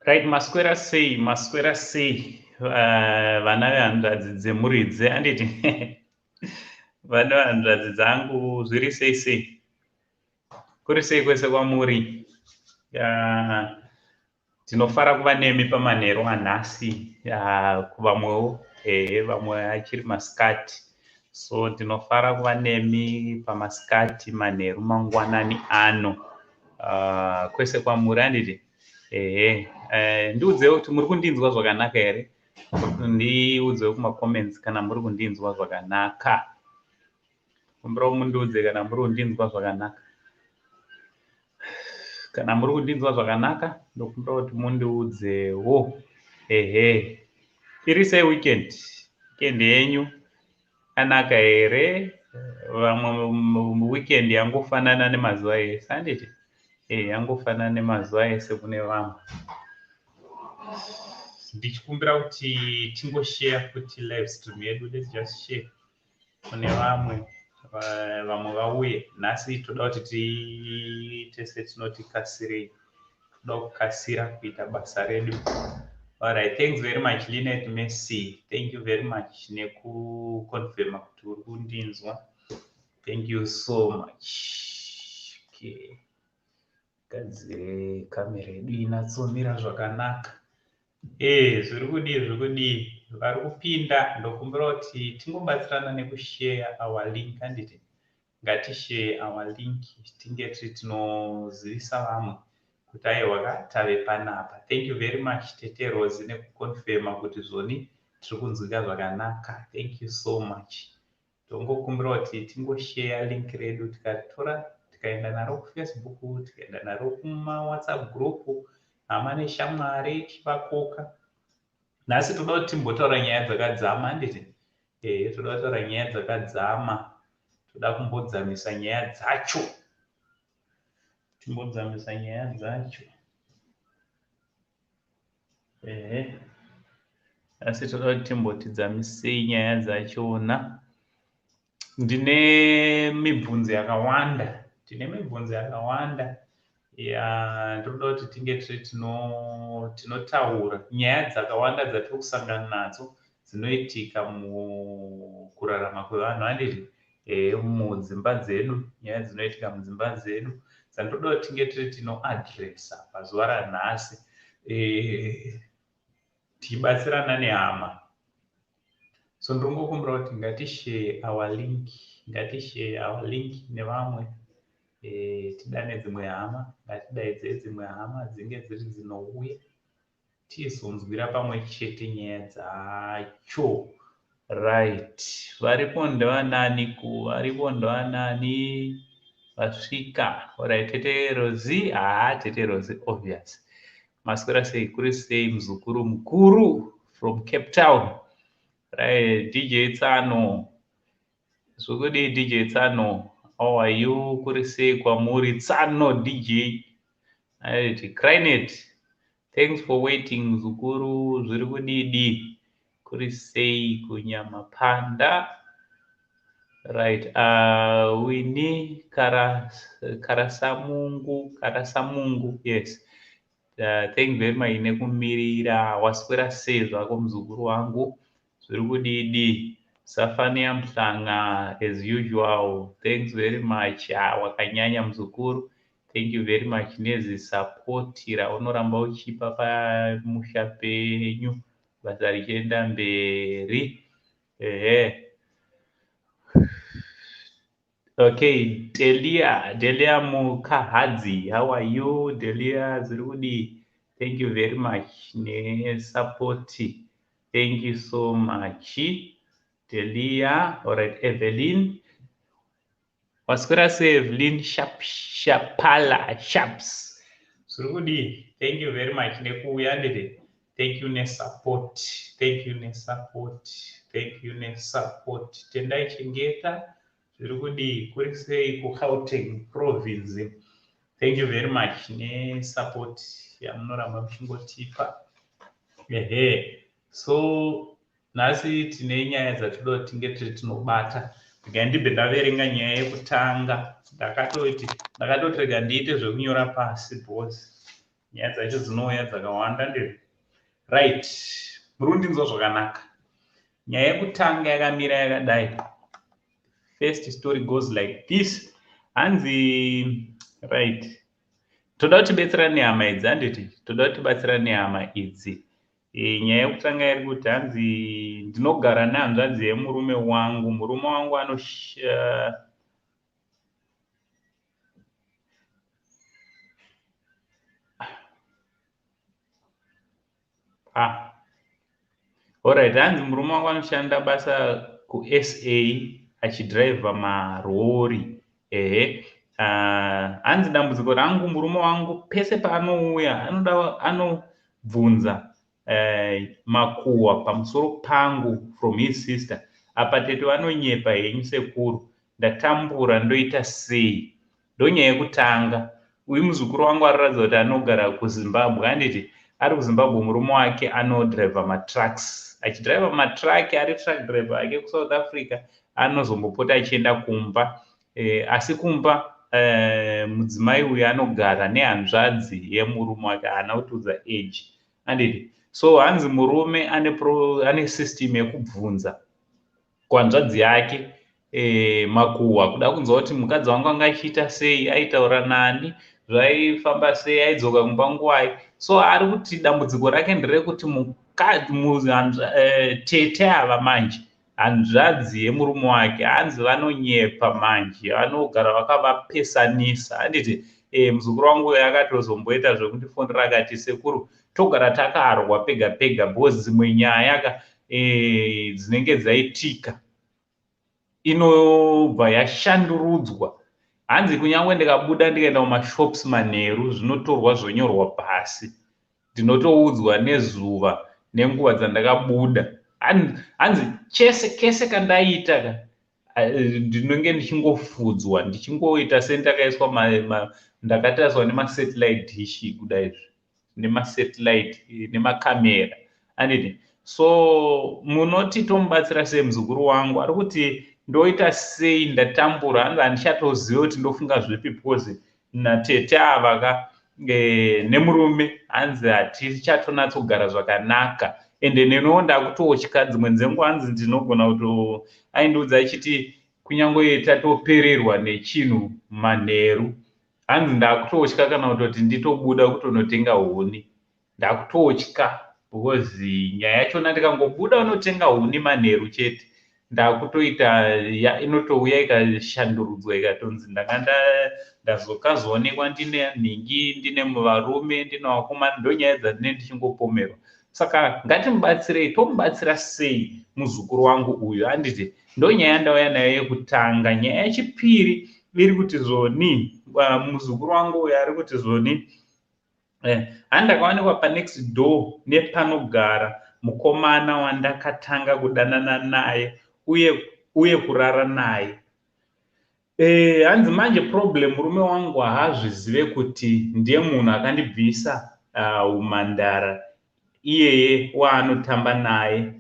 Right, maswera sei, maswera sei, vana vehanzvadzi dzemuridzi, handiti? Vana vehanzvadzi dzangu, zviri sei sei? Kuri sei kwese kwamuri? Tinofara kuva nemi pamanheru anhasi, kuvamwewo, ehe, vamwe achiri masikati. So ndinofara kuva nemi pamasikati, manheru, mangwanani ano, kwese kwamuri, handiti? Ehe, ndiudzewo kuti muri kundinzwa zvakanaka here? Ndiudzewo kumacomments kana muri kundinzwa zvakanaka. Kumbirawo mundiudze kana muri kundinzwa zvakanaka. Kana muri kundinzwa zvakanaka, ndokumbira kuti mundiudzewo. Ehe, iri sei weekend? Weekend yenyu yakanaka here? Vamwe weekend yangofanana nemazuva ese, handiti? Yangofanana nemazuva ese kune vamwe. Ndichikumbira kuti tingoshare futi live stream yedu. Let's just share kune vamwe, vamwe vauye. Nhasi toda kuti tiite setinoti kasirei, toda kukasira kuita basa redu. Alright, thanks very much, Linet Messi. Thank you very much nekuconfirma kuti uri kundinzwa. Thank you so much. Okay, gadzire kamera yedu inatsomira zvakanaka. Zviri kudii, zviri kudii? Vari kupinda, ndokumbira kuti tingobatsirana nekushare our link, handiti? Ngatishare our link, tinge tiri tinozivisa vamwe kuti aiwa, tave panapa. Thank you very much, Tete Rose, nekuconfirma kuti zvoni tiri kunzwika zvakanaka. Thank you so much. Tongokumbira kuti tingoshare link redu, tikaritora tikaenda naro kuFacebook, tikaenda naro kumaWhatsApp group, hama neshamwari tichivakoka. Nhasi toda kuti timbotaura nyaya dzakadzama, handiti? Toda kutaura nyaya dzakadzama, toda kumbodzamisa nyaya dzacho, timbodzamisa nyaya dzacho. Ehe, asi toda kuti timbotidzamisei nyaya dzachona. Ndine mibvunzo yakawanda, tine mibvunzo yakawanda yandinoda kuti tinge tiri tinotaura, nyaya dzakawanda dzatiri kusangana nadzo dzinoitika mukurarama kwevanhu, handiti? Mudzimba dzedu, nyaya dzinoitika mudzimba dzedu dzandinoda kuti tinge tiri tinoaddressa pazuva ranhasi, tichibatsirana nehama. So ndinongokumbira kuti ngatishare our link, ngatishare our link nevamwe, tidane dzimwe hama, ngatidaidzei dzimwe hama dzinge dziri dzinouya tizonzwira pamwe chete nyaya dzacho. Right, varipo ndevanani ku varipo ndevanani vasvika? Alright, Tete Rosi. Haa, Tete Rosi, obvious. Maswera sei? Kuri sei, muzukuru mukuru from Cape Town? Right, DJ Tsano, zvokudii? DJ Tsano, how are you? Kuri sei kwamuri, Tsano DJ? Right, Crynet, thanks for waiting, muzukuru. Zviri kudidi? Kuri sei kuNyamapanda? Right, Winnie Karasamungu, Karasamungu, yes, thank you very much nekumirira. Waswera sei zvako, muzukuru wangu? Zviri kudidi? Safania Mhlanga, as usual, thanks very much. Wakanyanya, muzukuru. Thank you very much nezisupport raunoramba uchipa pamusha penyu, basa richienda mberi. Ehe, okay, Delia, Delia Mukahadzi, how are you, Delia? Zviri kudii? Thank you very much nesupport. Thank you so much, Delia. Alright, Evelyn, waswera sei, Evelyn Sharp, Shapala Sharps? Zviri kudii? Thank you very much nekuuya, nditi thank you nesupport, thank you nesupport, thank you nesupport. Tendai Chengeta, zviri kudii? Kuri sei kuGauteng province? Thank you very much nesupport yamunoramba muchingotipa. Ehe, so nhasi tine nyaya dzatinoda kuti tinge tiri tinobata. Regai ndibve ndaverenga nyaya yekutanga. Ndakatoti rega ndiite zvekunyora pasi because Nyaya dzacho dzinouya dzakawanda ndizvo. Right, muri kundinzwa zvakanaka. Nyaya yekutanga yakamira yakadai. First story goes like this. Hanzi right. Toda kuti betsera nehama idzi handiti? Toda kuti batsira nehama idzi. E, nyaya yekutanga iri kuti hanzi ndinogara nehanzvadzi yemurume wangu. Murume wangu anosha Ah. Alright, hanzi murume wangu anoshanda basa kuSA achidhiraivha marori. Ehe. Hanzi dambudziko rangu murume wangu pese paanouya anoda anobvunza makuhwa pamusoro pangu from his sister. Apa tete vanonyepa henyu sekuru. Ndatambura ndoita sei? Ndonyaya yekutanga. Uyu muzukuru wangu ariratidza kuti anogara kuZimbabwe handiti? Ari kuZimbabwe murume wake anodriver matrucks. Achidriver matruck ari truck driver ake kuSouth Africa anozombopota achienda kumba. E, asi kumba e, mudzimai uyu anogara nehanzvadzi yemurume wake haana kutiudza age handiti? So hanzi murume ane, pro, ane system yekubvunza kuhanzvadzi yake e, makuhwa kuda kunzwa kuti mukadzi wangu anga achiita sei aitaura nani zvaifamba sei aidzoka kumba nguvai so ari kuti dambudziko rake nderekuti e, tete ava manje hanzvadzi yemurume wake hanzi vanonyepa manje vanogara vakavapesanisa handiti e, muzukuru wangu uyo akatozomboita zvekundifonera akati sekuru togara takarwa pega pega because dzimwe nyaya ka e, dzinenge dzaitika inobva yashandurudzwa hanzi kunyange ndikabuda ndikaenda kumashops manheru zvinotorwa zvonyorwa pasi ndinotoudzwa nezuva nenguva dzandakabuda hanzi chese kese kandaita ka ndinenge ndichingofudzwa ndichingoita sendakaiswa ndakatariswa nemasatellite dish kuda izvi nemasatellite nemakamera anditi so munoti tomubatsira sei muzukuru wangu ari kuti ndoita sei ndatambura hanzi handichatoziva kuti ndofunga zvipi because natete ava ka e, nemurume hanzi hatichatonatsogara zvakanaka ende neniwo ndakutotya dzimwe dzenguva hanzi ndinogona kuto aindiudza achiti kunyange tatopererwa nechinhu manheru hanzi ndakutotya kana kutoti nditobuda kutonotenga huni ndakutotya because nyaya yachona ndikangobuda unotenga huni manheru chete ndakutoita inotouya ikashandurudzwa ikatonzi ndanga ndazokazoonekwa ndine nhingi ndine varume ndine vakomana ndonyaya dzandine ndichingopomerwa saka ngatimubatsirei tomubatsira sei muzukuru wangu uyu handiti ndonyaya ndauya nayo yekutanga nyaya yechipiri iri kuti zvoni muzukuru wangu uyu ari kuti zvoni eh, handakawanikwa panext door nepanogara mukomana wandakatanga kudanana naye uye uye kurara naye e, hanzi manje problem murume wangu haazvizive kuti ndiye munhu akandibvisa umhandara iyeye waanotamba naye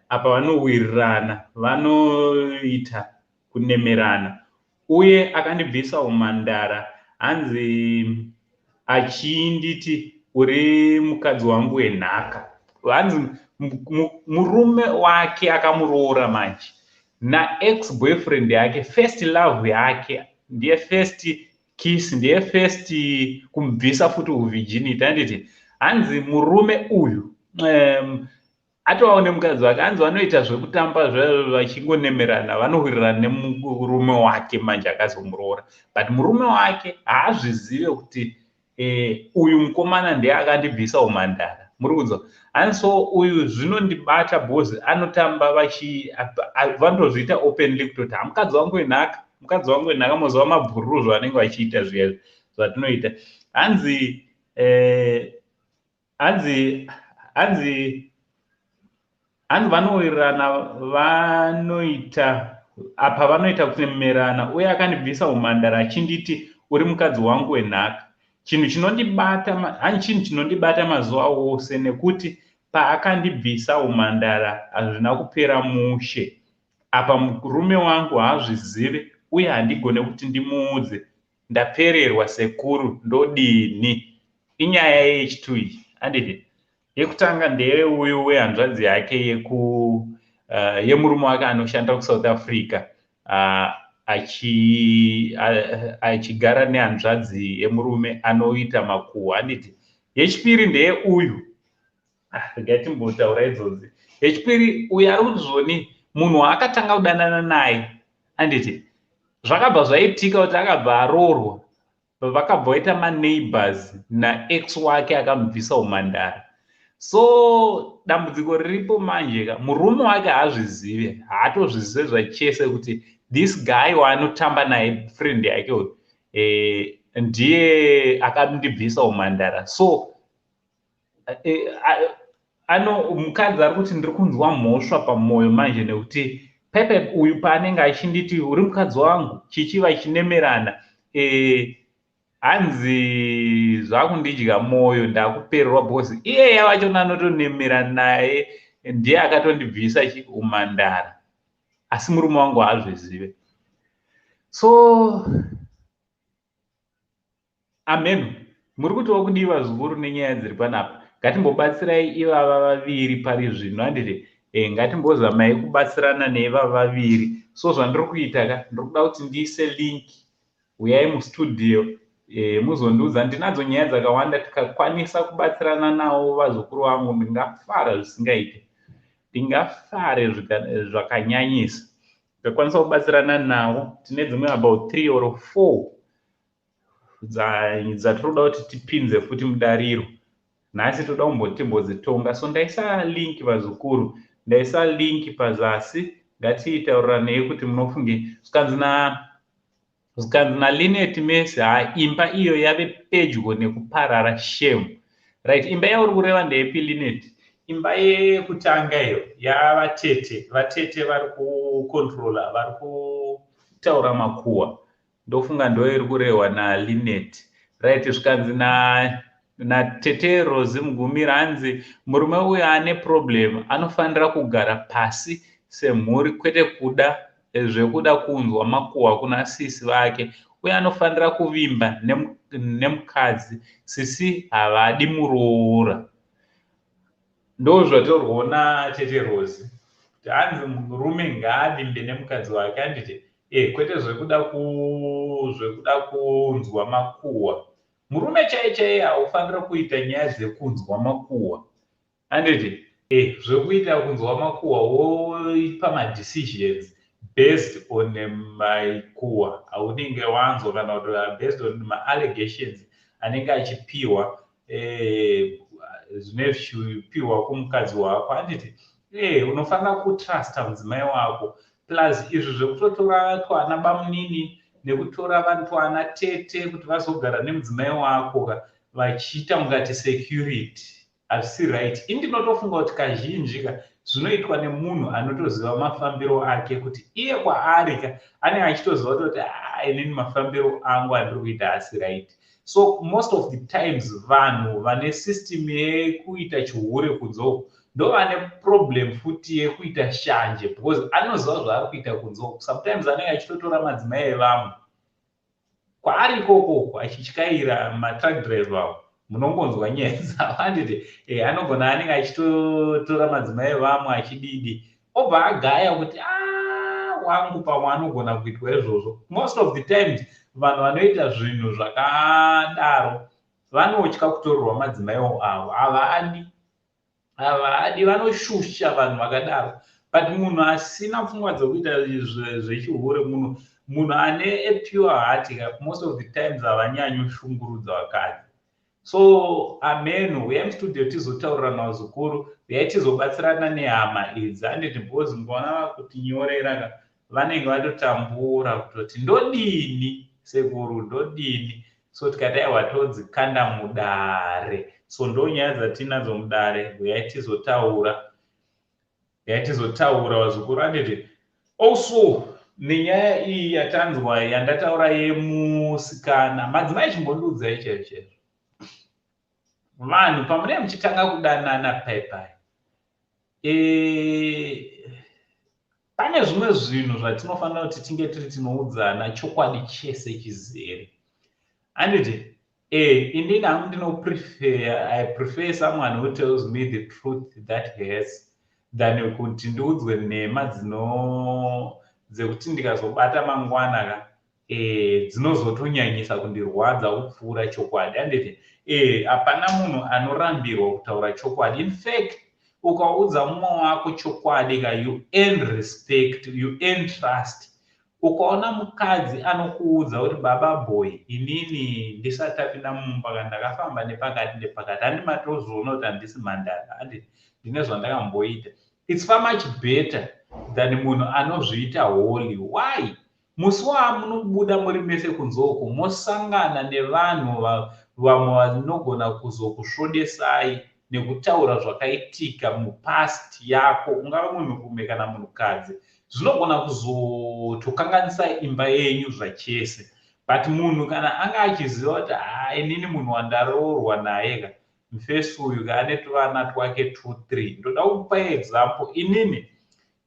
apa vanowirirana vanoita kunemerana uye akandibvisa umhandara hanzi achinditi uri mukadzi wangu wenhaka hanzi murume wake akamuroora manje naex boyfriend yake first love yake ndiye first kiss ndiye first kumubvisa futi uvirginity handiti hanzi murume uyu atovawo nemukadzi wake hanzi vanoita zvekutamba vachingonemerana vanowirirana nemurume wake manje akazomuroora but murume wake haazvizive kuti e, uyu mukomana ndiye akandibvisa umhandara muri kunzwa hanzi so uyu zvinondibata because anotamba vachi vanotozviita openly kutoti hamukadzi wangu wenhaka mukadzi wangu wenhaka moziva mabhururu zvavanenge vachiita zviya zvatinoita hanzi eh, hanzi hanzi hanzi vanowirirana vanoita apa vanoita kunemerana uye akandibvisa umhandara achinditi uri mukadzi wangu wenhaka chinhu chinondibata hanzi chinhu chinondibata mazuva ose nekuti paakandibvisa umhandara hazvina kupera mushe apa murume wangu haazvizive uye handigone kuti ndimuudze ndapererwa sekuru ndodini Inyaya yechitu iyi, handiti? Yekutanga ndeyeuyu wehanzvadzi yake yeku yemurume wake anoshanda kuSouth Africa, achigara nehanzvadzi yemurume anoita makuhwa, handiti? Yechipiri ndeyeuyu. Regai timbotaura idzodzi. Yechipiri, uyu ari kuti zvoni munhu waakatanga kudanana naye, handiti, zvakabva zvaitika kuti akabva aroorwa, vakabva vaita maneighbors naex wake akamubvisa umhandara. So dambudziko riripo manje ka, murume wake haazvizive, haatozvizive zvachese kuti this guy waanotamba naye, friend yake uyu, ndiye akandibvisa umhandara. So ano mukadzi ari kuti, "Ndiri kunzwa mhosva pamwoyo manje nekuti pepe uyu paanenge achinditi uri mukadzi wangu, chichi vachinemerana, hanzi zvakundidya mwoyo, ndakupererwa because iyeye wachona anotonemera naye ndiye akatondibvisa umhandara, asi murume wangu haazvizive." So ameno muri kutiwo kudiwa zvikuru nenyaya dziri panapa. Ngatimbobatsirai ivava vaviri pari zvino, handiti? Ngatimbozamai kubatsirana neivava vaviri. So zvandiri kuita ka, ndiri kuda kuti ndiise link, uyai mustudio, muzondiudza. Ndinadzo nyaya dzakawanda. Tikakwanisa kubatsirana navo vazukuru vangu, ndingafara zvisingaite, ndingafare zvakanyanyisa tikakwanisa kubatsirana navo. Tine dzimwe about three or four dzatinoda kuti tipinze futi mudariro nhasi, toda kumbotimbodzitonga. So ndaisa link, vazukuru, ndaisa link pazasi. Ngatitauriranei kuti munofunge. Zvikanzi naLinet Messi, "Ha, imba iyo yave pedyo nekuparara, shame." Right, imba yauri kureva ndeipi, Linet? Imba yekutanga iyo yavatete, vatete vari kucontrola, vari kutaura makuhwa, ndofunga ndo iri kurehwa naLinet. Right, zvikanzi natete Rosi Mugumira, hanzi murume uyu ane problem, anofanira kugara pasi semhuri, kwete kuda zvekuda kunzwa makuhwa kuna sisi vake, uye anofanira kuvimba nemukadzi. Sisi havadi muroora. Ndo zvataurwawo natete Rosi kuti hanzi murume ngaavimbe nemukadzi wake, handiti? Kwete zvekuda kunzwa makuhwa. Murume chai chaiye haufaniri kuita nyaya dzekunzwa makuhwa, handiti? Zvekuita kunzwa makuhwa woipa madecisions based on makuhwa aunenge wanzwa kana kuti based on maallegations anenge achipiwa, zvinenge zvichipiwa kumukadzi wako, handiti? Unofanira kutrusta mudzimai wako. Plus izvi zvekutotora twana bamunini nekutora vanhu twana tete kuti vazogara nemudzimai wako ka, vachiita ungati security, hazvisi right. Indinotofunga kuti kazhinji ka zvinoitwa nemunhu anotoziva mafambiro ake, kuti iye kwaari ka anenge achitoziva kutoti, "Ah, inini mafambiro angu andiri kuita haasi right." So most of the times vanhu vane system yekuita chihure kunze ndo vane problem futi yekuita shanje, because anoziva zvaari kuita kunze. Sometimes anenge achitotora madzimai evamwe kwaari ikokoko achityaira matruck driver avo, munongonzwa nyaya dzavo, handiti? Anogona anenge achitotora madzimai evamwe achididi, obva agaya kuti a wangu pamwe anogona kuitwa izvozvo. Most of the times vanhu vanoita zvinhu zvakadaro vanotya kutorerwa madzimai avo. Havadi, havadi, vanoshusha vanhu vakadaro. But munhu asina pfungwa dzekuita zvechihure, munhu ane a pure heart, most of the times havanyanyi kushungurudza vakadzi. So ameno, uyai mustudio tizotaurirana vazukuru, uyai tizobatsirana nehama idzi, handiti? Because mukaona vakutinyorera ka, vanenge vatotambura kutoti, "Ndodini sekuru, ndodini?" So tikati aiwa, todzikanda mudare. So ndo nyaya dzatinadzo mudare. Uyai tizotaura, uyai tizotaura vazukuru, handiti? Also nenyaya iyi yatanzwa, yandataura yemusikana, madzimai, chimbondiudzai chaizvo chaizvo, vanhu pamunenge muchitanga kudanana paipai, pane zvimwe zvinhu zvatinofanira kuti tinge tiri tinoudzana chokwadi chese chizere, handiti? Inini hangu ndinoprefer, I prefer someone who tells me the truth that hurts than kuti ndiudzwe nhema dzino dzekuti ndikazobata mangwana ka dzinozotonyanyisa kundirwadza kupfuura chokwadi, handiti? Hapana munhu anorambirwa kutaura chokwadi. In fact, ukaudza mumwe wako chokwadi ka, you earn respect, you earn trust. Ukaona mukadzi anokuudza kuti, "Baba boy, inini ndisati tapinda mumba ka, ndakafamba nepakati nepakati, handi matozoona kuti handisi mhandara, handi ndine zvandakamboita," it's far much better than munhu anozviita holy. Why? Musi wamunobuda muri mese kunze uko, mosangana nevanhu vamwe vanogona kuzokusvodesai nekutaura zvakaitika mupast yako, ungava munhurume kana munhukadzi, zvinogona kuzotokanganisa imba yenyu zvachese. But munhu kana anga achiziva kuti, "Ha, inini munhu wandaroorwa naye ka, mufesi uyu ka, ane tuvana twake 2 3." Ndoda kupa example. Inini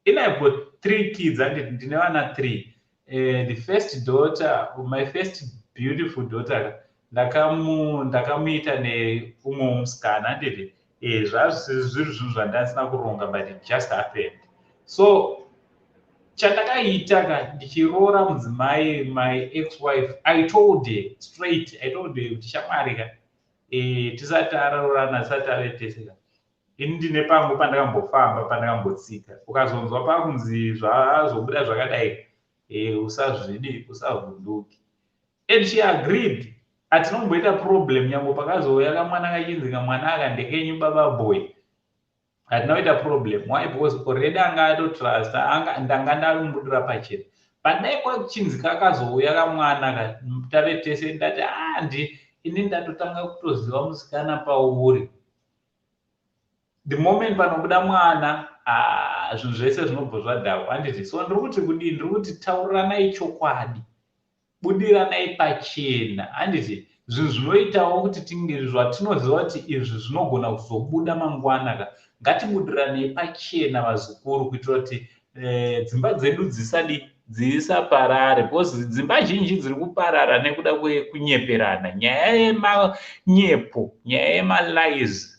I've got three kids, handiti? Ndine vana three. The first daughter, my first beautiful daughter, ndakamuita neumwe musikana, handiti? Zvazviri zvinhu zvandasina kuronga, but it just happened. So chandakaita ka, ndichiroora mudzimai, my ex wife, I told her straight, I told her kuti, "Shamwari ka, tisati taroorana, tisati tave tese ka, ini ndine pangu pandakambofamba, pandakambotsika. Ukazonzwa pakunzi zvazobuda zvakadai, usazvidi, usavhunduki." And she agreed. Hatinomboita problem. Nyange pakazouya kamwana kachinzi, "Kamwana aka ndekenyu, baba boy," hatina kuita problem. Why? Because already anga atotrusta, ndanga ndamubudira pachena. But dai kwachinzi kakazouya kamwana tave tese, ndati, "Handi ini ndatotanga kutoziva musikana pauri," the moment panobuda mwana, zvinhu zvese zvinobva zvadhakwa, handiti? So ndiri kuti kudii? Ndiri kuti tauriranai chokwadi, budiranai pachena, handiti? Zvinhu zvinoitawo kuti tinge zvatinoziva kuti izvi zvinogona kuzobuda mangwana ka, ngatibudiranei pachena, vazukuru, kuitira kuti dzimba dzedu dzisadi dzisaparare, because dzimba zhinji dziri kuparara nekuda kwekunyeperana. Nyaya yemanyepo, nyaya yemalies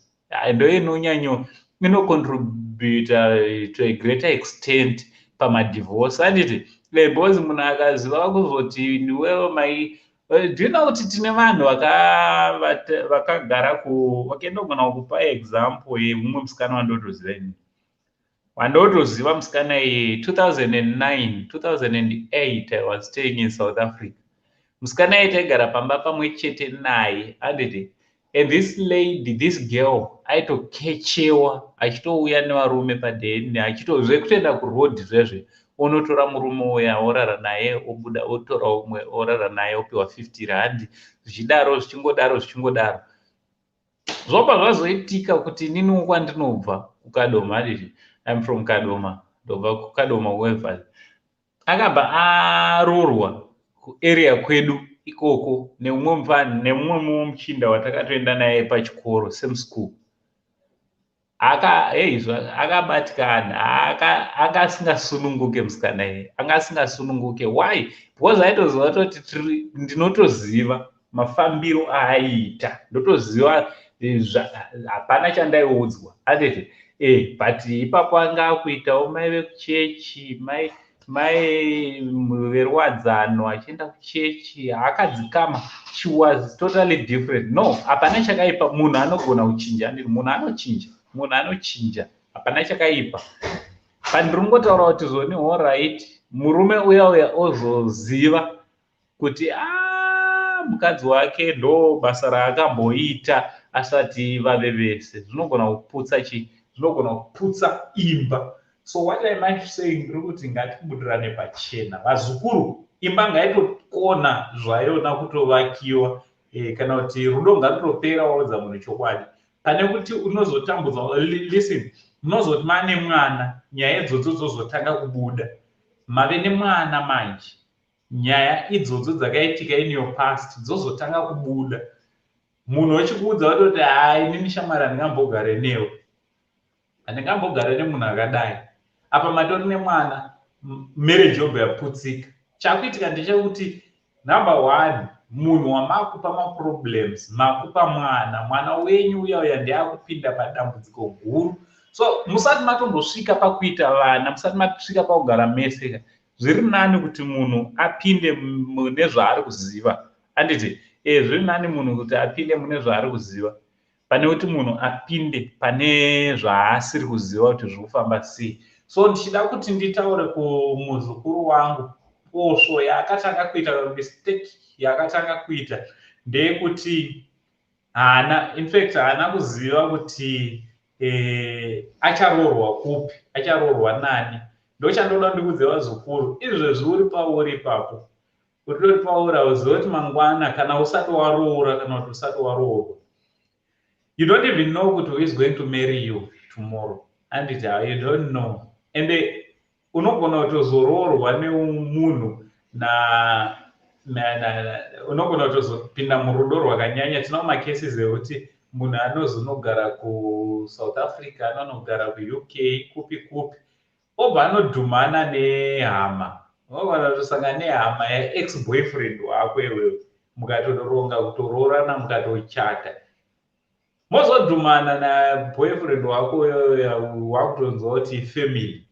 ndo inonyanyo inocontributa to a greater extent pamadivorce, handiti? Because munhu akaziva kuzoti ndiwewo mai, do you know kuti tine vanhu vakagara ku, okay, ndogona kupa example yeumwe musikana wandotoziva ini, wandotoziva musikana iye. 2009, 2008, I was staying in South Africa. Musikana iye taigara pamba pamwe chete naye, handiti? And this lady, this girl, aitokechewa achitouya nevarume padheni, achitozvekutoenda kurodhi zvezve, onotora murume uya, orara naye, obuda, otora umwe, orara naye, opiwa 50 rand, zvichidaro, zvichingodaro, zvichingodaro. Zvobva zvazoitika kuti inini kwandinobva kuKadoma, handiti? I'm from Kadoma, ndobva kuKadoma kuWaverley. Akabva aroorwa kuarea kwedu ikoko neumwe mufana, nemumwe muchinda watakatoenda naye pachikoro, same school. Hei, akabatikana, anga asingasununguke musikana iye, anga asingasununguke. Why? Because aitoziva toti ndinotoziva mafambiro aaiita, ndotoziva, hapana chandaiudzwa, handiti? But ipapo anga akuitawo mai vekuchechi, mai veruwadzano, achienda kuchechi, akadzikama. She was totally different. No, hapana chakaipa, munhu anogona kuchinja, handiti? Munhu anochinja, munhu anochinja, hapana chakaipa. Pandiri kungotaura kuti zvoni, alright, murume uya uya ozoziva kuti a mukadzi wake ndo basa raakamboita asati vave vese, zvinogona kuputsa chii? Zvinogona kuputsa imba. So what am I saying? Ndiri kuti ngatibudirane pachena, vazukuru. Imba ngaitokona zvayona kutovakiwa, kana kuti rudo ngarutopera waudza munhu chokwadi, pane kuti unozotambudzwa. Listen, munozoti mane mwana, nyaya idzodzo dzozotanga kubuda. Mave nemwana manje, nyaya idzodzo dzakaitika in your past dzozotanga kubuda. Munhu wechikuudza watoti, "Hai, inini shamwari handingambogare newe, handingambogare nemunhu akadai." Apa matori nemwana, marriage yobva yaputsika. Chakuitika ndechekuti, number one Munhu wamakupa maproblems, makupa mwana, mwana wenyu uya uya ndeakupinda padambudziko guru. So musati matombosvika pakuita vana, musati masvika pakugara mese, zviri nani kuti munhu apinde mune zvaari kuziva, handiti? Zviri nani munhu kuti apinde mune zvaari kuziva pane kuti munhu apinde pane zvaasiri kuziva kuti zviri kufamba sei. So ndichida kuti nditaure kumuzukuru wangu, posvo yaakatanga kuita, mistake yaakatanga kuita ndeyekuti haana, in fact haana kuziva kuti acharoorwa kupi, acharoorwa nani. Ndochandoda ndikudze vazukuru, izvezvi uri pauri ipapo, uritori pauri, hauzivi kuti mangwana kana usati waroora kana kuti usati waroorwa, you don't even know kuti who is going to marry you tomorrow, anditi? You don't know. And unogona kutozoroorwa nemunhu na unogona kutozopinda murudo rwakanyanya. Tinawo macases ekuti munhu anozonogara kuSouth Africa, anonogara kuUK, kupi kupi, obva anodhumana nehama, unogona kutosangana nehama yaex boyfriend wako iwewe, mukatoronga kutoroorana, mukatochata, mozodhumana naboyfriend wako, wakutonzwa kuti family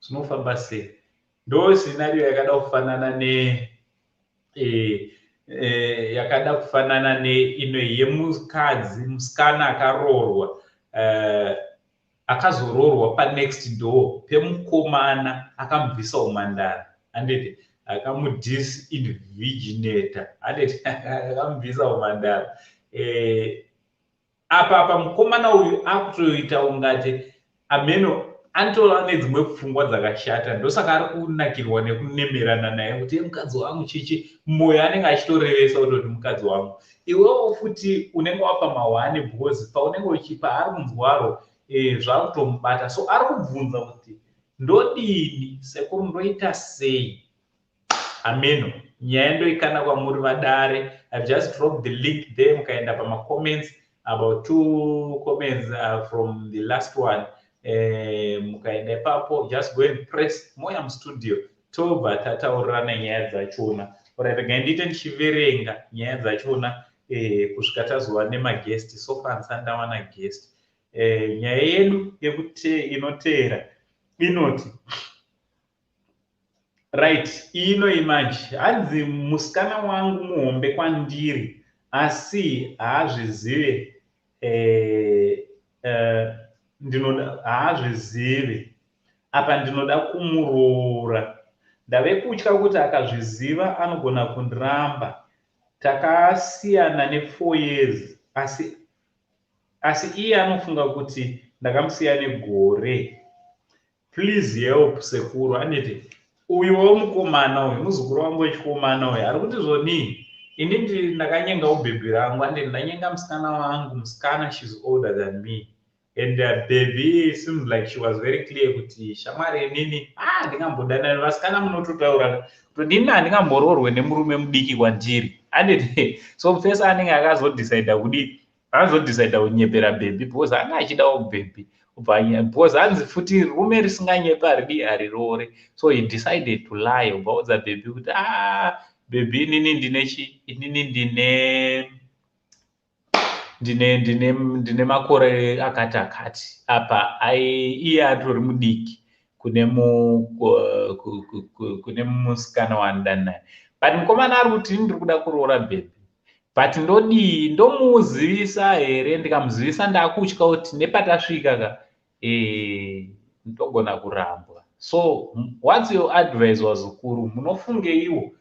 zvinofamba sei. Ndo scenario yakada kufanana ne e, e, yakada kufanana neino yemukadzi, musikana akaroorwa, akazoroorwa panext door pemukomana akamubvisa umhandara, handiti? Akamudisinvirginata, handiti? Akamubvisa umhandara. Apa mukomana uyu akutoita ungati ameno anotova nedzimwe pfungwa dzakashata, ndosaka ari kunakirwa nekunemerana naye kuti mukadzi wangu chichi, mwoyo anenge achitorevesa kutoti mukadzi wangu. Iwewo futi unenge wapa mahwani, because paunenge uchipa ari kunzwaro, zvakutomubata. So ari kubvunza kuti ndodini sekuru, ndoita sei? Ameno, nyaya ndoikana kwamuri vadare. I've just dropped the link there. Mukaenda pamacomments, about two comments from the last one, mukaenda ipapo, just go and press moya mustudio, tobva tataurirana nyaya dzachona. Alright, regai ndiite ndichiverenga nyaya dzachona kusvika tazova nemaguest. So far ndisati ndawana guest. Nyaya yedu inoteera inoti, right, ino imanje hanzi musikana wangu muhombe kwandiri asi haazvizive, ndinoda, haazvizivi apa ndinoda kumuroora. Ndave kutya kuti akazviziva anogona kundiramba. Takasiyana ne4 years, asi iye anofunga kuti ndakamusiya negore. Please help sekuru. Aneti uyu wemukomana uyu, muzukuru wangu wechikomana uyu, ari kuti zvonii, inini ndakanyengawo bhebhi rangu, anditi? Ndanyenga musikana wangu, musikana, she's older than me, and baby seems like she was very clear kuti shamwari, inini, ah, ndingambodanana, vasikana munototaura kuti inini handingamboroorwe nemurume mudiki kwandiri, anditi? So mufesi anenge akazodecida kudii, akazodecida kunyepera bhebhi because anga achidawo bhebhi, because hanzi futi rume risinganyepi haridi, hariroore. So he decided to lie, ubva udza bhebhi kuti, ah bhebhi, inini ndine chi, inini ndine makore akati akati. Apa iye atori mudiki kune musikana waanodana naye. But mukomana ari kuti ndiri kuda kuroora bhebhi, but ndodii? Ndomuzivisa here? Ndikamuzivisa ndaakutya kuti nepatasvika ka, ndogona kurambwa. So what's your advice, wazukuru? Munofungeiwo?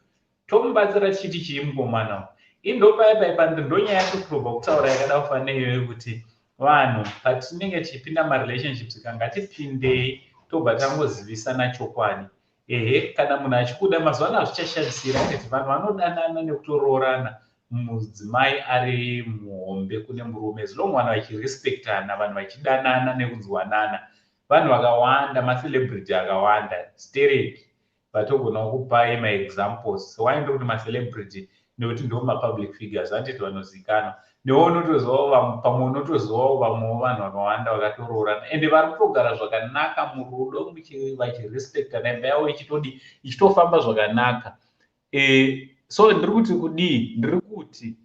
Tomubatsira tichiti chii mukomana? Indopaipai ndonyaya yacho kutobva kutaura yakada kufanira iyoyo, kuti vanhu patinenge tichipinda marelationships ka, ngatipindei tobva tangozivisana chokwadi. Ehe, kana munhu achikuda, mazuva ano hazvichashamisira kuti vanhu vanodanana nekutoroorana mudzimai ari muhombe kune murume, as long vanhu vachirespectana, vanhu vachidanana nekunzwanana. Vanhu vakawanda, macelebrity akawanda stereki, vatogona kupai maexamples. Why ndiri kuti macelebrity? Nekuti ndo mapublic figures, handiti? Vanozikanwa. Newe unotozivawo, pamwe unotozivawo vamwewo vanhu vakawanda vakatoroorana ende vari kutogara zvakanaka murudo, vachirespectana, imba yavo ichitodi, ichitofamba zvakanaka. So ndiri kuti kudii? Ndiri kuti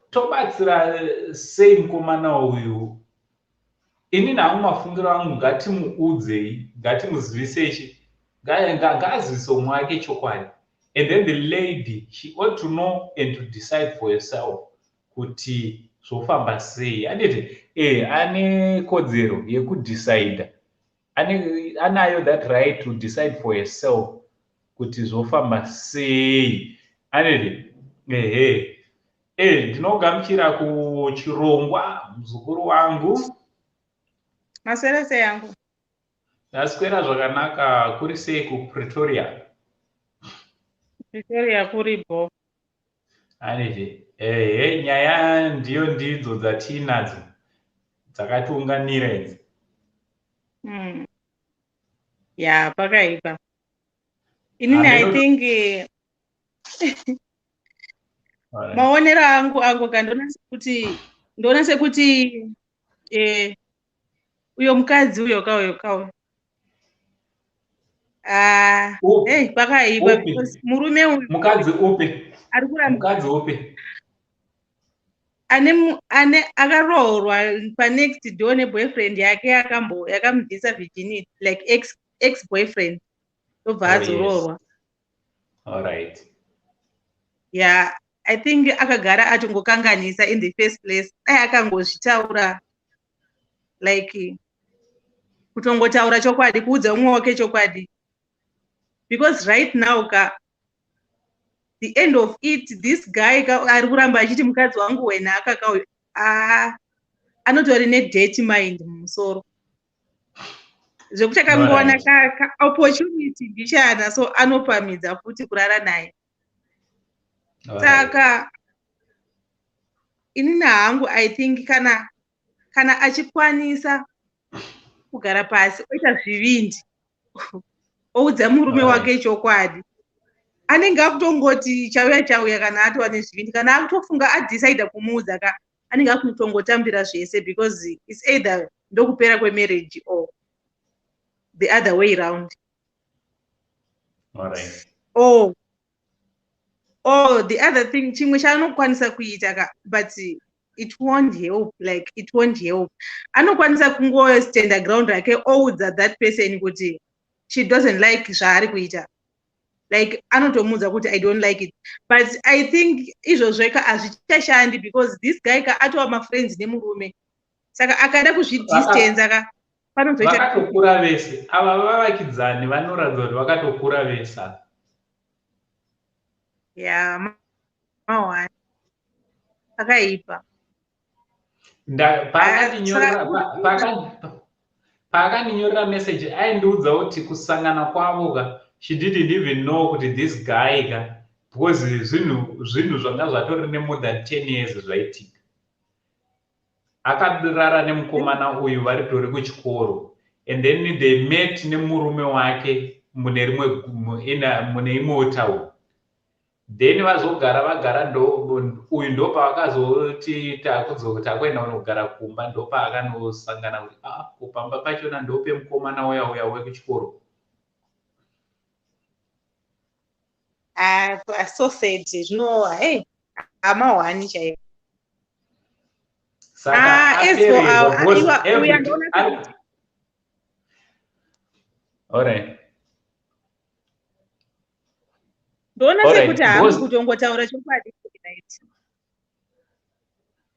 tobatsira sei mukomana uyu? Ini hangu mafungiro angu, ngatimuudzei, ngatimuzivisei, ngaazivise umwe wake chokwadi. And then the lady, she ought to know and to decide for herself kuti zvofamba sei, handiti? Ane kodzero yekudecida, anayo that right to decide for herself kuti zvofamba sei, handiti? Ehe, ndinogamuchira kuchirongwa, muzukuru wangu. Maswera sei yangu? Ndaswera zvakanaka. Kuri sei kuPretoria? Pretoria kuribo. Handiti? Ehe, nyaya ndiyo ndidzo dzatiinadzo dzakatiunganira idzi. Ya, pakaipa. Inini I think maonero angu ka, ndoona sekuti uyo mukadzi uyo kauyo kauyo, ah, hey, pakaipa because murume uyu Mukadzi upi? Ari kuramba. Mukadzi upi? Ane akaroorwa panext door neboyfriend yake yakamubvisa virginity, like ex boyfriend, ndobva azoroorwa. All right. Yeah, I think akagara atongokanganisa in the first place. Dai akangozvitaura, like kutongotaura chokwadi, kuudza umwe wake chokwadi, because right now ka, the end of it, this guy ka ari kuramba achiti mukadzi wangu wenhaka kauyu, anotori nedirty mind mumusoro zvekuti akangowana kaopportunity mbichana, so anopamidza futi kurara naye. Saka inini hangu I think kana achikwanisa kugara pasi, oita zvivindi, oudza murume wake chokwadi, anenge akutongoti chauya chauya. Kana atova nezvivindi, kana akutofunga, adecida kumuudza ka, anenge akutongotambira zvese, because it's either ndokupera kwemarriage or the other way round. Or the other thing, chimwe chaanokwanisa kuita ka, but it won't help, like it won't help, anokwanisa kungostanda ground rake, oudza that person kuti she doesn't like zvaari kuita. Like anotomuudza kuti, "I don't like it." But I think izvozvo ka hazvichashandi, because this guy ka atova mafriends nemurume, saka akada kuzvidistansa ka, panozoita Vakatokura vese ava vavakidzani, vanoratidza kuti vakatokura vese ava. Ya, mawani akaipa. Paakandinyorera message, aindiudza kuti kusangana kwavo ka, she didn't even know kuti this guy ka, because zvinhu zvanga zvatori nemore than 10 years zvaitika. Akarara nemukomana uyu vari tori kuchikoro, and then they met nemurume wake mune rimwe mune imwewo town. Then vazogara vagara, ndo uyu ndopavakazoti takuenda kunogara kumba, ndopaakanosangana kuti, ah, kupamba pachona ndopemukomana uya uya wekuchikoro. Ah, so sad. Zvino hey, hamahwani chaivo. Saka Ah, as for apererwa because uya ndoona Alright. Ndoona sekuti haasi kutongotaura chokwadi right.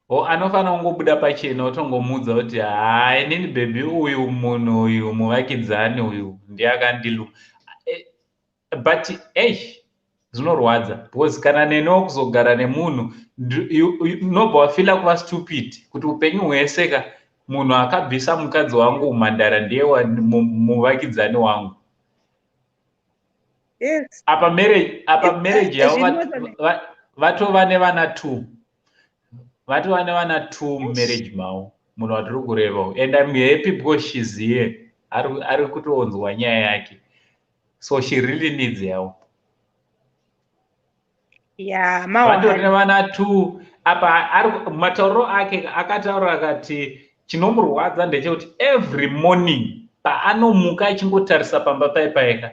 O, anofanira kungobuda pachena, otongomuudza kuti, "Hai, inini baby, uyu munhu uyu muvakidzani uyu ndiye akandiluma." But eish, zvinorwadza, because kana neniwo kuzogara nemunhu, unobva wafeela kuva stupid kuti upenyu hwese ka, munhu akabvisa mukadzi wangu umhandara ndiye muvakidzani wangu. Apa marriage yavo vatova nevana two, vatova nevana two mumarriage mavo, munhu watiri kureva. And I'm happy because she's here, ari kutonzwa nyaya yake, so she really needs help. Ya. Vatori nevana two. Apa ari matauriro ake, akataura akati chinomurwadza ndechekuti every morning paanomuka achingotarisa pamba paipaika.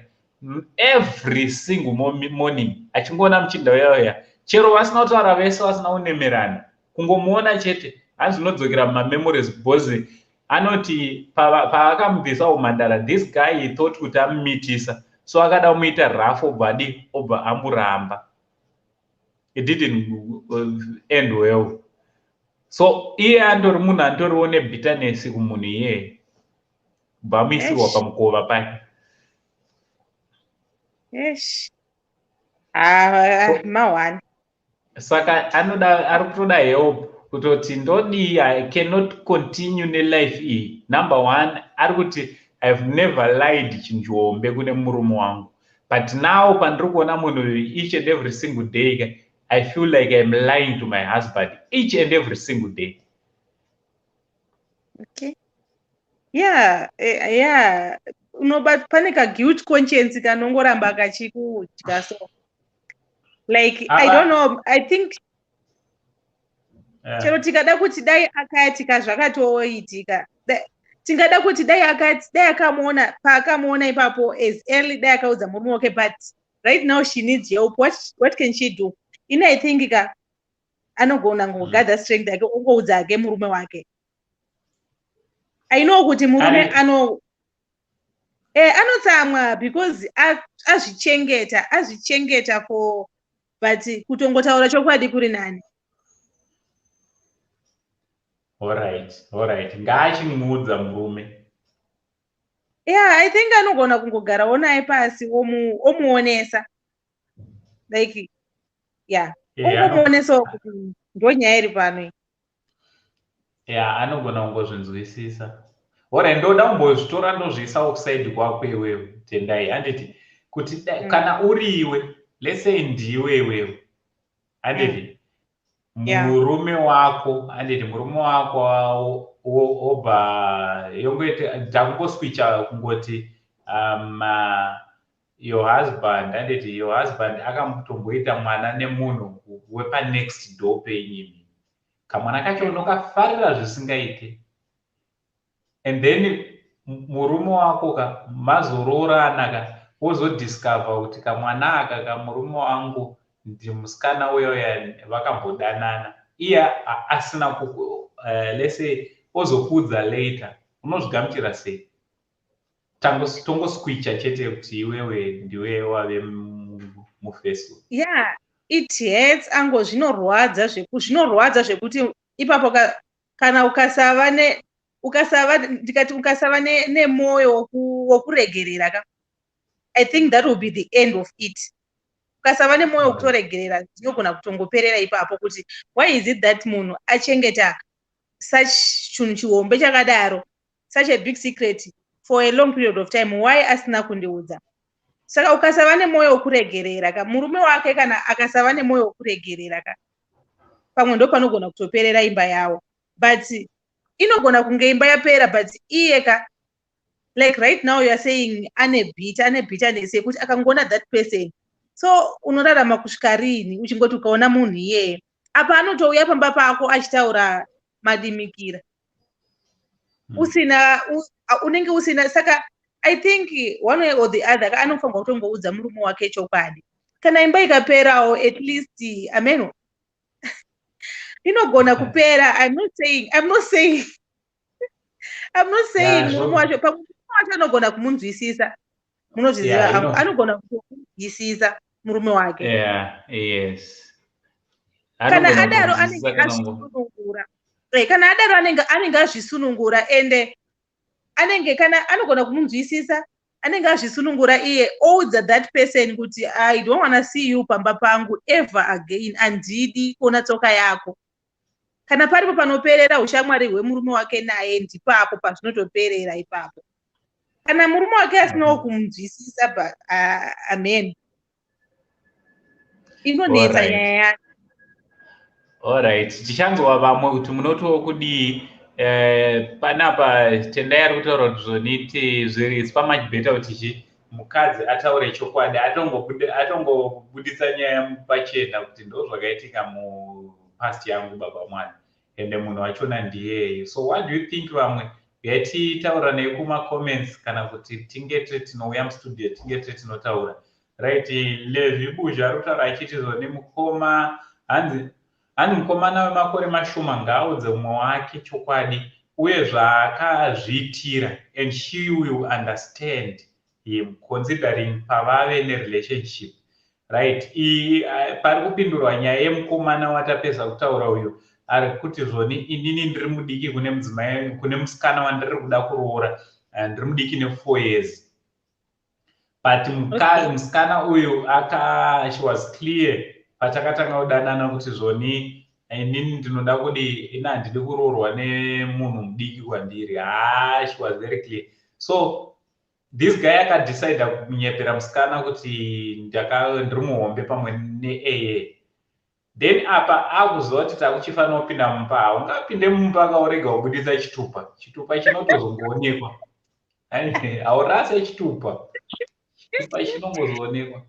Every single morning achingoona muchinda uya uya, chero vasina kutaura vese, vasina kunemerana, kungomuona chete, hanzi unodzokera mumamemories, because anoti paakamubvisa umhandara, this guy, he thought kuti amumitisa, so akada kumuita rough, obva adi, obva amuramba. It didn't end well. So iye andori munhu andoriwo nebitterness kumunhu iyeye, kubva amuisirwa pamukova pake. Eish. Ah, mahwani. Saka anoda, ari kutoda help kutoti ndodii? I cannot continue nelife iyi. Number one, ari kuti, "I've never lied chinhu chihombe kune murume wangu, but now pandiri kuona munhu uyu each and every single day, I feel like I'm lying to my husband each and every single day." Okay, yeah, unoba pane kaguilt conscience kanongoramba kachikudya. So like, I don't know, I think chero tikada kuti dai akatika zvakatoitika, tingada kuti dai akati, dai akamuona paakamuona ipapo as early, dai akaudza murume wake. But right now she needs help. What can she do? Ini I think ka anogona ngogather strength yake, ongoudza ake murume wake. I know kuti murume ano anotsamwa because azvichengeta, azvichengeta for, but kutongotaura chokwadi kuri nani. Alright, ngaachimuudza murume. Yeah, I think anogona kungogarawo naye pasi, omuonesa, like, yeah, ongomuonesawo kuti ndo nyaya iri pano. Yeah, anogona kungozvinzwisisa. Alright, ndoda kumbozvitora ndozviisa offside kwako iwewe, Tendai, handiti? Kuti kana uriwe, let's say ndiwe iwewe, handiti? Murume wako, handiti, murume wako obva yongoiti takungoswicha kungoti your husband, handiti, your husband akambotomboita mwana nemunhu wepanext door penyimi. Kamwana kacho unokafarira zvisingaite. And then murume wako ka mazoroorana ka, wozodiscover kuti kamwana aka kamurume wangu ndimusikana uya uya vakambodanana, iye asina, let's say, ozokuudza later, unozvigamuchira sei? Tongoswicha chete kuti iwewe ndiwe wave mufesu. Yeah, it hurts ango, zvinorwadza, zvinorwadza zvekuti ipapo kana ukasava ne ukasava ndikati ukasava nemwoyo wokuregerera ka, I think that will be the end of it. Ukasava nemwoyo wekutoregerera, zvinogona kutongoperera ipapo, kuti why is it that munhu achengeta such chinhu chihombe chakadaro, such a big secret, for a long period of time? Why asina kundiudza? Saka ukasava nemwoyo wekuregerera ka, murume wake kana akasava nemwoyo wekuregerera ka, pamwe ndo panogona kutoperera imba yavo. But inogona kunge imba yapera, but iye ka, like right now you are saying ane bitter, ane bitterness yekuti akangoona that person. So unorarama kusvika riini uchingoti ukaona munhu iyeye? Apa anotouya pamba pako achitaura madimikira, usina, unenge usina. Saka I think one way or the other anofanirwa kutongoudza murume wake chokwadi. Kana imba ikaperawo, at least ameno inogona kupera. I'm not saying murume wacho, pamwe murume wacho anogona kumunzwisisa, munozviziva, anogona kumunzwisisa murume wake. Kana adaro anenge azvisunungura. Kana adaro anenge azvisunungura, ende anenge, kana anogona kumunzwisisa, anenge azvisunungura iye, oudza that person kuti, "I don't wanna see you pamba pangu ever again, handidi kuona tsoka yako." Kana paripo panoperera ushamwari hwemurume wake naye, ndipapo pazvinotoperera ipapo, kana murume wake asinawo kumunzwisisa. But amen, inonetsa nyaya yacho. Alright, tichanzwa vamwe kuti munotiwo kudii. Panapa Tendai ari kutaura kuti zvoniti zviri, it's much better kuti chi mukadzi ataure chokwadi, atongobudisa nyaya pachena kuti ndo zvakaitika mupast yangu, baba mwana, ende munhu wachona ndiyeye. So what do you think, vamwe? Uyai titaura nekumacomments kana kuti tinge tinouya mustudio, tinge tinotaura. Right, Levi Buzha ari kutaura achiti zoni mukoma, hanzi mukomana wemakore mashoma ngaaudze mumwe wake chokwadi uye zvaakazviitira, and she will understand him considering pavave nerelationship. Right, pari kupindurwa nyaya yemukomana watapedza kutaura uyu, ari kuti zvoni inini ndiri mudiki kune mudzimai, kune musikana wandiri kuda kuroora, ndiri mudiki ne4 years, but musikana uyu aka she was clear patakatanga kudanana kuti zvoni inini ndinoda kudi, ini handidi kuroorwa nemunhu mudiki kwandiri. Ha, she was very clear. So this guy akadecida kunyepera musikana kuti ndiri muhombe pamwe neaa. Then apa akuziva kuti takuchifanira kupinda mumba. Haungapinde mumba akaurega kubudisa chitupa. Chitupa chinotozongoonekwa, haurase chitupa, chitupa chinongozoonekwa.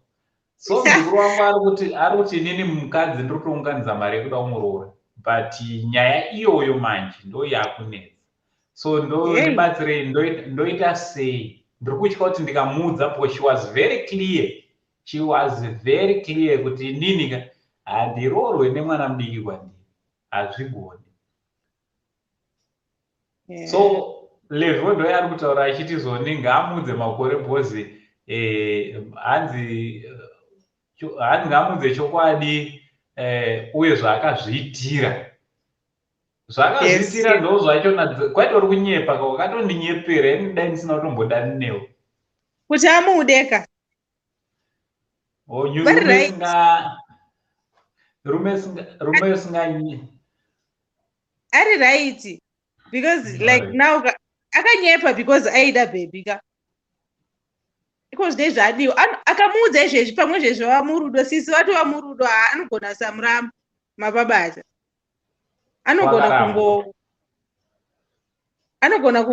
So muzukuru wangu ari kuti inini mukadzi ndiri kutounganidza mari yekuda kumuroora, but nyaya iyoyo manje ndo yakunetsa. So ndondibatsirei, ndoita sei? Ndiri kutya kuti ndikamuudza, because she was very clear, she was very clear kuti inini ka handiroorwe nemwana mudiki kwandiri, hazvigoni. So Levo ndo yaari kutaura achiti zoni ngaamuudze makore, because hanzi ngaamuudze chokwadi uye zvaakazviitira. Zvaakazviitira ndo zvachona kwaitori kunyepa, kwakatondinyepera ini, dai ndisina kutombodani newo. Kuti amudeka. Very right. Rume usinganyi Ari right, because like now akanyepa because aida baby ka. Iko zvine zvadiwa, akamuudza izvezvi, pamwe izvezvi vava murudo, sisi vatova murudo. Ha, anogona samuramba mapabata, anogona Wakaramba. Kungo anogona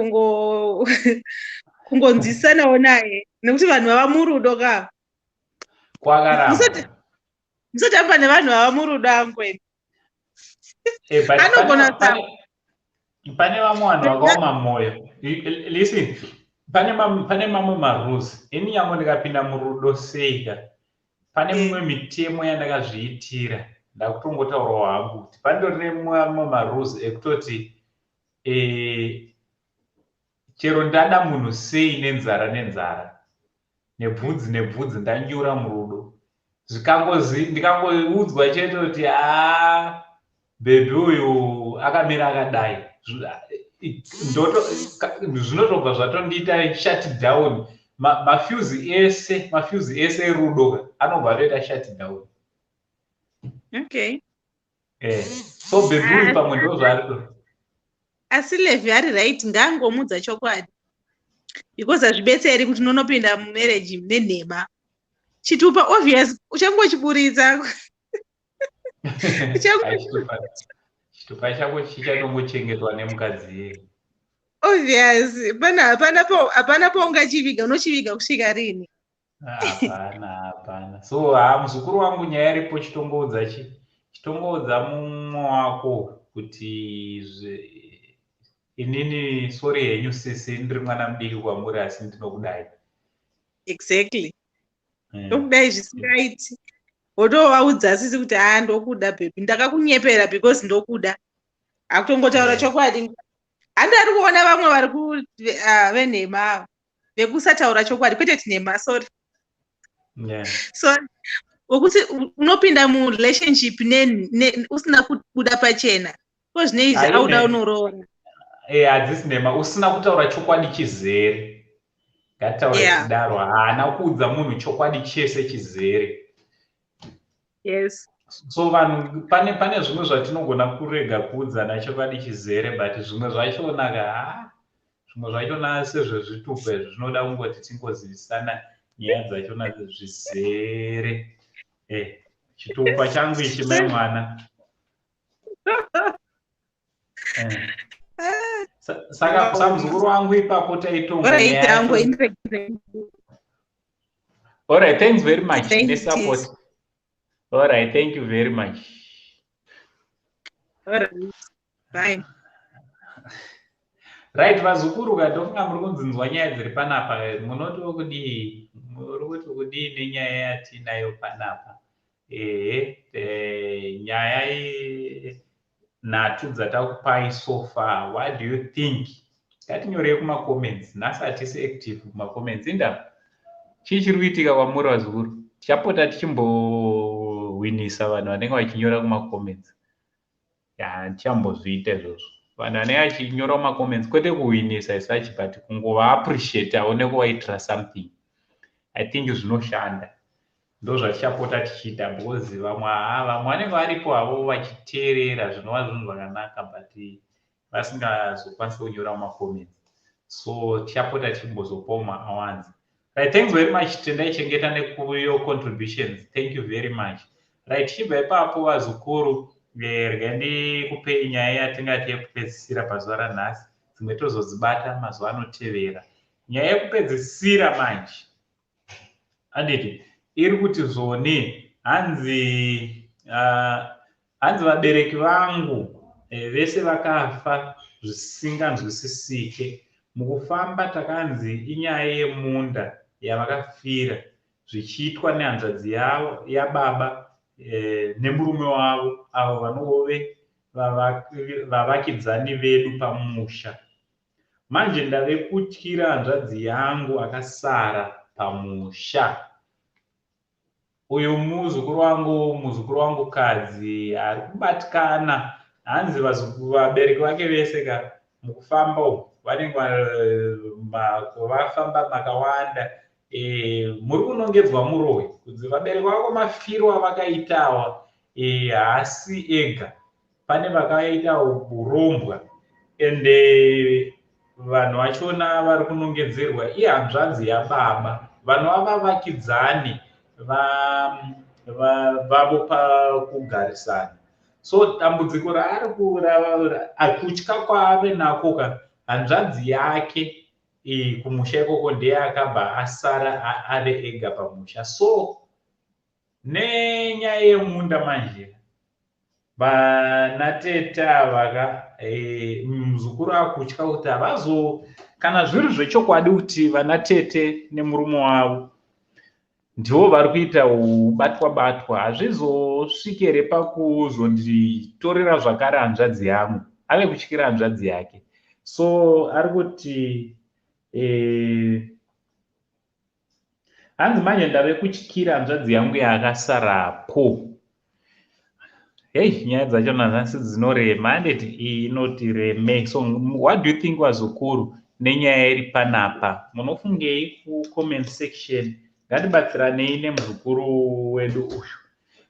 kungonzwisisanawo naye nekuti vanhu vava murudo ka. Kwakaramba. Musatamba nevanhu vava murudo, angweni. But Anogona pane vamwe vanhu vakaoma mwoyo. Listen, pane mamwe marules. Ini nyange ndikapinda murudo seika, pane mimwe mitemo yandakazviitira. Ndakutongotaurawo hangu kuti pandori nemamwe marules ekutoti chero ndada munhu sei, nenzara nenzara, nebvudzi nebvudzi, ndanyura murudo, zvikangozi ndikangoudzwa chete kuti haa, baby uyu akamira akadai, zvinotobva zvatondiita shut down. Mafuse ese, mafuse ese erudo ka anobva atoita shut down. So baby uyu pamwe ndo zvaari Asi Levi ari right, ngaangomudza chokwadi, because hazvibetseri kuti unonopinda mumarriage nenhema. Chitupa obvious uchangochiburitsa. Ai, chitupa chako chichatongochengetwa nemukadzi yeye. Obvious, pana hapana paungachiviga, unochiviga kusvika rini? Hapana, hapana. So ha, muzukuru wangu, nyaya iripo, chitongoudza chitongoudza mumwe wako kuti inini, sorry henyu sisi, ndiri mwana mudiki kwamuri, asi ndinokudai. Exactly. Ndokudai zvisingaiti. Wotovaudza sisi kuti haa, ndokuda baby, ndakakunyepera because ndokuda. Hakutongotaura chokwadi. Handi ari kuona vamwe vari venhema ava, vekusataura chokwadi, kwete kuti nhema, sorry. Sorry, wekuti unopinda murelationship usina kubuda pachena, ko zvine izvi auda unoroora. Hadzisi nhema, usina kutaura chokwadi chizere, ngatitaure kudaro. Haana kuudza munhu chokwadi chese chizere. So vanhu, pane zvimwe zvatinogona kurega kuudzana chokwadi chizere, but zvimwe zvachona ka, ha, zvimwe zvachona sezvezvitupa izvi zvinoda kungoti tingozivisana nyaya dzachona zvizere. Chitupa changu ichi, mai mwana. Saka samuzukuru wangu ipapo taitonga. Alright, nyaya angu Alright, thanks very much Thank you. nesupport. Alright, thank you very much. Alright. Bye. Right, vazukuru, ndofunga muri kunzinzwa nyaya dziri panapa. Munoti kudii? Muri kuti kudii nenyaya yatinayo panapa? Ehe, nyaya nhatu dzatakupai so far, what do you think? Ngatinyorei kumacomments. Nhasi hatisi active kumacomments. Indaba, chii chiri kuitika kwamuri, vazukuru? Tichapota tichimbohwinisa vanhu vanenge vachinyora kumacomments. Ya, tichambozviita izvozvo. Vanhu vanenge vachinyora kumacomments, kwete kuhwinisa as such, but kungovaappreciatawo nekuvaitira something. I think zvinoshanda. Ndo zvatichapota tichiita, because vamwe, ha, vamwe vanenge varipo havo vachiteerera, zvinova zvinhu zvakanaka, but vasingazokwanisi kunyora mumacomments. So tichapota tichimbozopawo maawards. Right, thanks very much, Tendai Chengeta, nekuyo contributions. Thank you very much. Right, tichibva ipapo, vazukuru, regai ndikupei nyaya yatingati yekupedzisira pazuva ranhasi. Dzimwe tozodzibata mazuva anotevera. Nyaya yekupedzisira manje, anditi iri kuti zvoni, hanzi vabereki vangu vese vakafa zvisinganzwisisike. Mukufamba takanzi inyaya yemunda yavakafira, zvichiitwa nehanzvadzi yavo yababa nemurume wavo, avo vanove vavakidzani vedu pamusha. Manje ndave kutyira hanzvadzi yangu akasara pamusha. Uyu muzukuru wangu, muzukuru wangu kadzi ari kubatikana. Hanzi vabereki vake vese ka, mukufamba umu vanenge vafamba makawanda, muri kunongedzwa muroyi kunzi vabereki vako mafiro avakaitawa haasi ega, pane vakaita urombwa. Ende vanhu vachona vari kunongedzerwa ihanzvadzi yababa, vanova vavakidzani vavo pakugarisana. So dambudziko raari kutya kwaave nako ka, hanzvadzi yake kumusha ikoko ndiye akabva asara ave ega pamusha. So nenyaya yemunda manje, vanatete ava, muzukuru akutya kuti havazo, kana zviri zvechokwadi kuti vanatete nemurume wavo ndivo vari kuita ubatwa batwa, hazvizosviki here pakuzonditorera zvakare hanzvadzi yangu? Ave kutyira hanzvadzi yake. So ari kuti, hanzi manje ndave kutyira hanzvadzi yangu yaakasarapo. Hei, nyaya dzacho nanhasi dzinorema, handiti? Iyi inoti reme. So what do you think, vazukuru, nenyaya iri panapa? Munofungei kucomment section? Ngatibatsiranei nemuzukuru wedu uyu,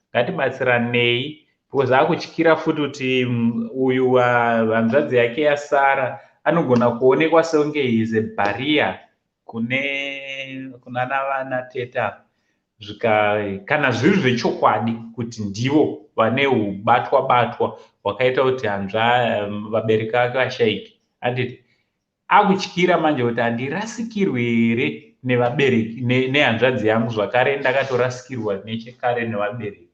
ngatibatsiranei, because akutyira futi kuti uyu hanzvadzi yake yasara anogona kuonekwa seunge is a barrier kune kunana vana teta. Zvika kana zviri zvechokwadi kuti ndivo vane ubatwa batwa hwakaita kuti hanzva vabereki vake vashaike, handiti akutyira manje kuti handirasikirwe here nevabereki, nehanzvadzi yangu zvakare? Ndakatorasikirwa nechekare nevabereki.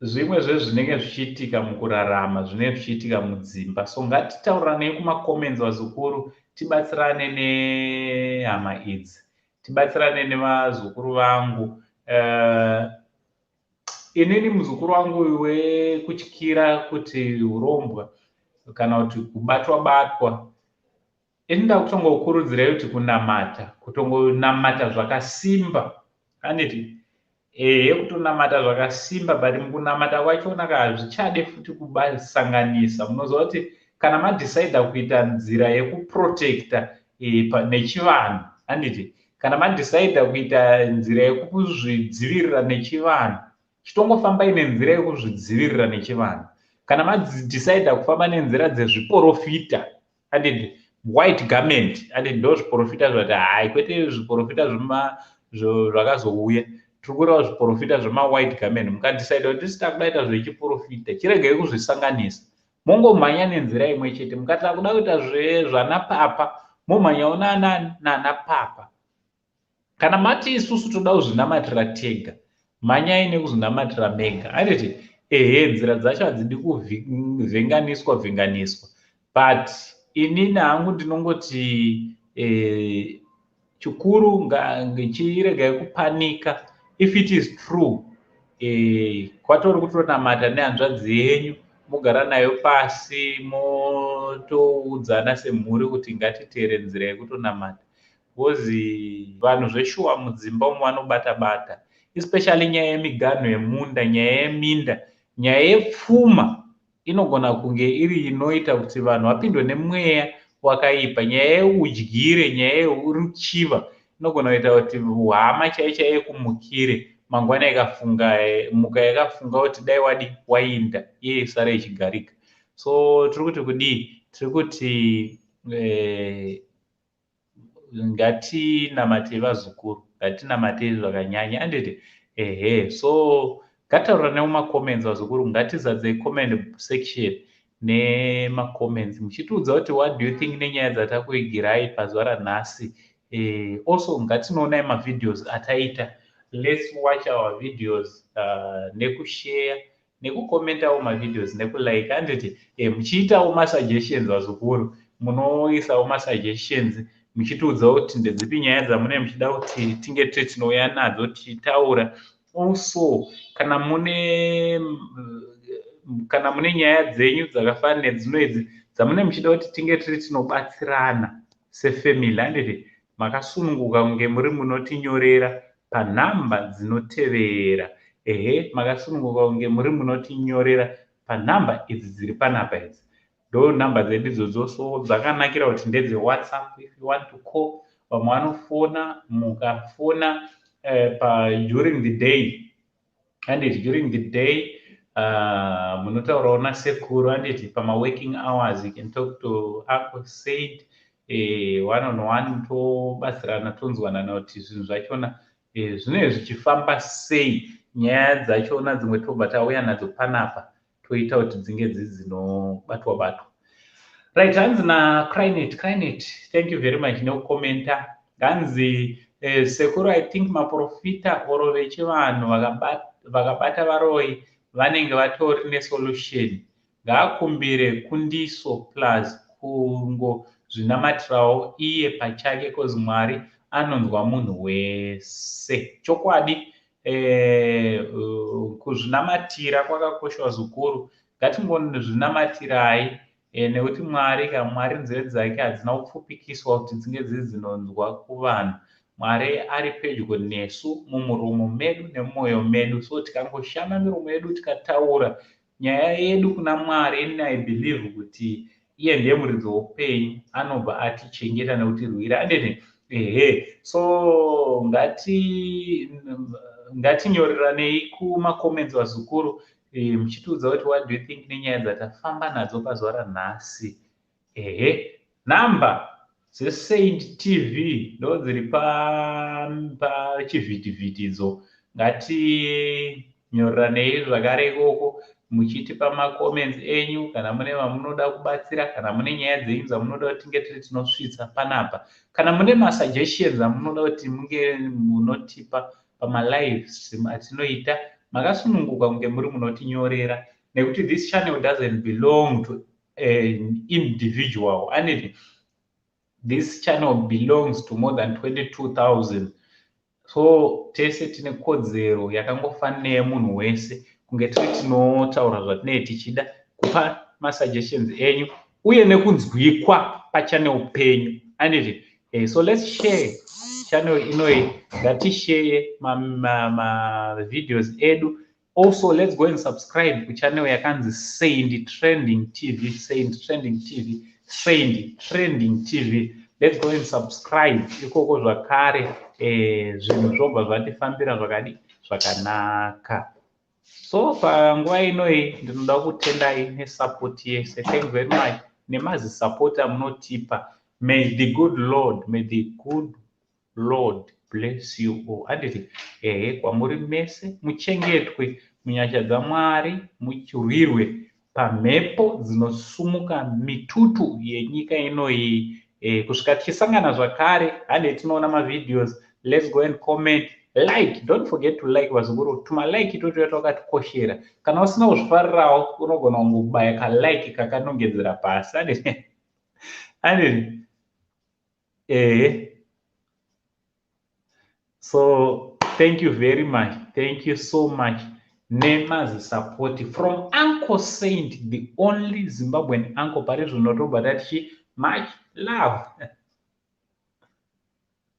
Zvimwe zvezvinenge zvichiitika mukurarama, zvinenge zvichiitika mudzimba. So ngatitauranei kumacomments, vazukuru, tibatsirane nehama idzi, tibatsirane nevazukuru vangu. Inini muzukuru wangu wekutyira kuti urombwa kana kuti kubatwa batwa, ini ndakutongokurudzirai kuti kunamata, kutongonamata zvakasimba, handiti? Ehe, kutonamata zvakasimba, but mukunamata kwachona ka, hazvichade futi kubasanganisa. Munoziva kuti kana madecida kuita nzira yekuprotecta nechivanhu, handiti? Kana madecida kuita nzira yekuzvidzivirira nechivanhu, chitongofambai nenzira yekuzvidzivirira nechivanhu. Kana madecida kufamba nenzira dzezviprofita, handiti, white garment, handiti, ndo zviprofita zvati, hai, kwete zviprofita zvakazouya, tiri kureva zviprofita zvemawhite garment. Mukadecida kuti tisi takuda zvechiprofita, chiregai kuzvisanganisa, mongomhanya nenzira imwe chete. Mukati takuda kuita zvana papa, momhanyawo nana papa. Kana mati isusu toda kuzvinamatira tega, mhanyai nekuzvinamatira mega, handiti? Ehe, nzira dzacho hadzidi kuvhenganiswa vhenganiswa. But inini hangu ndinongoti chikuru chiregai kupanika. If it is true, kwatori kutonamata nehanzvadzi yenyu, mugara nayo pasi, motoudzana semhuri kuti ngatiteere nzira yekutonamata, because vanhu zveshuwa mudzimba umu vanobata bata, especially nyaya yemiganho yemunda, nyaya yeminda, nyaya yepfuma inogona kunge iri inoita kuti vanhu vapindwe nemweya wakaipa. Nyaya yeudyire, nyaya yeuruchiva inogona kuita kuti hama chaiyo chaiyo kumukire mangwana, ikafunga muka yakafunga kuti dai wadi wainda iye isara ichigarika. So tiri kuti kudii? Tiri kuti ngatinamatei vazukuru, ngatinamatei zvakanyanya, anditi? Ehe, so ngataurirane mumacomments, vazukuru. Ngatizadzei comment section nemacomments muchitiudza kuti what do you think nenyaya dzatakuigirai pazuva ranhasi. Also ngatinoonai mavideos ataita. Let's watch our videos nekushare, nekukomentawo mavideos, nekulike, anditi? Muchiitawo masuggestions, vazukuru. Munoisawo masuggestions muchitiudza kuti ndedzipi nyaya dzamune muchida kuti tinge tiri tinouya nadzo tichitaura. Also kana mune nyaya dzenyu dzakafanana nedzino idzi dzamune muchida kuti tinge tiri tinobatsirana sefamily, handiti? Makasununguka kunge muri munotinyorera panhamba dzinotevera. Ehe, makasununguka kunge muri munotinyorera panhamba idzi dziri panapa. Idzi ndo nhamba dzedu idzodzo. So dzakanakira kuti ndedzeWhatsApp. If you want to call, vamwe vanofona, mukafona during the day, handiti? During the day munotaurawo nasekuru, handiti? Pamaworking hours you can talk to Uncle Saint one on one, tobatsirana, tonzwanana kuti zvinhu zvachona zvinenge zvichifamba sei. Nyaya dzachona dzimwe tobva tauya nadzo panapa, toita kuti dzinge dziri dzinobatwa batwa. Right, hanzi naCrynet. Crynet, thank you very much nekukomenta. Hanzi sekuru, I think maprofita oro vechivanhu vakabata varoi vanenge vatori nesolution. Ngaakumbire kundiso plus kungozvinamatirawo iye pachake, cause Mwari anonzwa munhu wese. Chokwadi, kuzvinamatira kwakakosha zvikuru. Ngatingozvinamatirai, nekuti Mwari ka, Mwari nzeve dzake hadzina kupfupikiswa kuti dzinge dziri dzinonzwa kuvanhu. Mwari ari pedyo nesu mumuromo medu nemumwoyo medu. So tikangoshama miromo yedu, tikataura nyaya yedu kuna Mwari, ini I believe kuti iye ndiye muridzi woupenyu, anobva atichengeta nekutirwira, anditi? Ehe, so ngatinyoreranei kumacomments, vazukuru, muchitiudza kuti what do you think nenyaya dzatafamba nadzo pazuva ranhasi. Ehe, nhamba dzeSaint TV ndo dziri pachivhitivhiti idzo. Ngatinyoreranei zvakare ikoko muchitipa macomments enyu kana mune vamunoda kubatsira, kana mune nyaya dzenyu dzamunoda kuti tinge tiri tinosvitsa panapa, kana mune masuggestions amunoda kuti munge munotipa pamalive stream atinoita. Makasununguka kunge muri munotinyorera, nekuti this channel doesn't belong to an individual, anditi? This channel belongs to more than 22,000, so tese tine kodzero yakangofanana neyemunhu wese kunge tiri tinotaura zvatinenge tichida, kupa masuggestions enyu uye nekunzwikwa pachannel penyu, anditi? So let's share channel inoyi. Ngatisheye mavideos edu. Also let's go and subscribe kuchannel yakanzi Saint Trending TV, Saint Trending TV, Saint Trending TV. Let's go and subscribe ikoko zvakare. Zvinhu zvobva zvatifambira zvakadi zvakanaka. So panguva inoyi ndinoda kutendai nesupport yese. Thank you very much nemazisupport amunotipa. May the good Lord, may the good Lord bless you all, handiti? Ehe, kwamuri mese, muchengetwe munyasha dzaMwari, muchirwirwe pamhepo dzinosumuka mitutu yenyika inoyi. Kusvika tichisangana zvakare, handei tinoona mavideos. Let's go and comment. Like, don't forget to like, vazukuru. Tumalike itoto twakatikoshera. Kana usina kuzvifarirawo, unogona kungobaya kalike kakanongedzera pasi, andini? Andini? Ehe. So thank you very much, thank you so much nemazisupport from Uncle Saint, the only Zimbabwean uncle pari zvino. Tobva tatichi much love.